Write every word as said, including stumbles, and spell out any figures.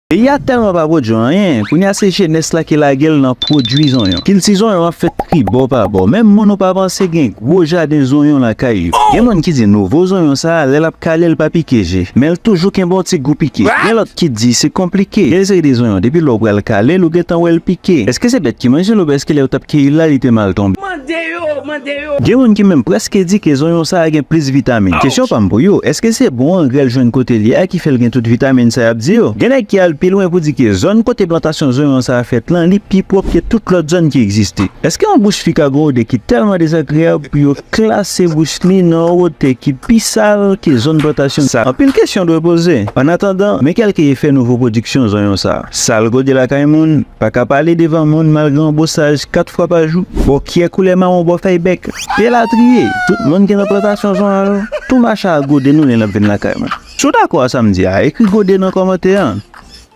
Peyi a tèlman pa pwodui anyen, kounye a se jenès la ki lage l nan pwodui zonyon. Kilti zonyon ap fèt tribò pa bò. Menm moun ou pa panse gen gwo jaden zonyon lakay yo. Gen moun ki di nouvo zonyon sa a, lè l ap kale, l pa pike je. Men l toujou kenbe yon ti gou pike. Gen lòt ki di se konplike. Gen seri de zonyon, depi lè w pral kale l, ou gentan wè l pike. Èske se bèt ki manje l oubyen èske lè yo t ap keyi l la, li te mal tonbe? Mande yo, mande yo. Gen moun ki menm prèske di ke zonyon sa a gen plis vitamin. Kesyon pa m pou yo, èske se bon angrè l jwenn kote l ye a ki fè l gen tout vitamin sa y ap di yo? Gen nèg ki al pi lwen pou di ke zòn kote plantasyon zonyon sa a fèt lan, li pi pwòp ke tout lòt zòn ki egziste. Èske yon bouch fi ka gen yon odè ki tèlman dezagreyab pou yo klase bouch li nan yon wotè ki pi sal ke zòn plantasyon sa? Anpil kesyon dwe poze. Annatandan, men kèlke efè nouvo pwodiksyon zonyon sa a. Sal gode lakay moun, pa ka pale devan moun malgre yon bwosaj kat fwa pa jou, bò kyè koulè mawon bò fèy bèk, elatriye. Tout moun ki nan plantasyon zonyon yo, tou mache ak gode nou lè n ap vin lakay mwen. Si w dakò a sa m di a, ekri gode nan kòmantè an.